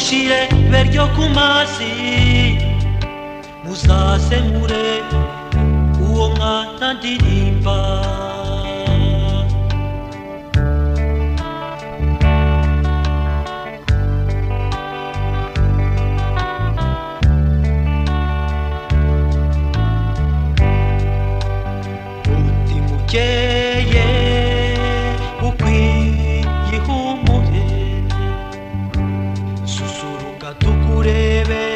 Mushire beryo ku mazi muzasemure uwo mwana ndirimba. Umutima ukeye ukwiye ihumure, susuruka tukurebe.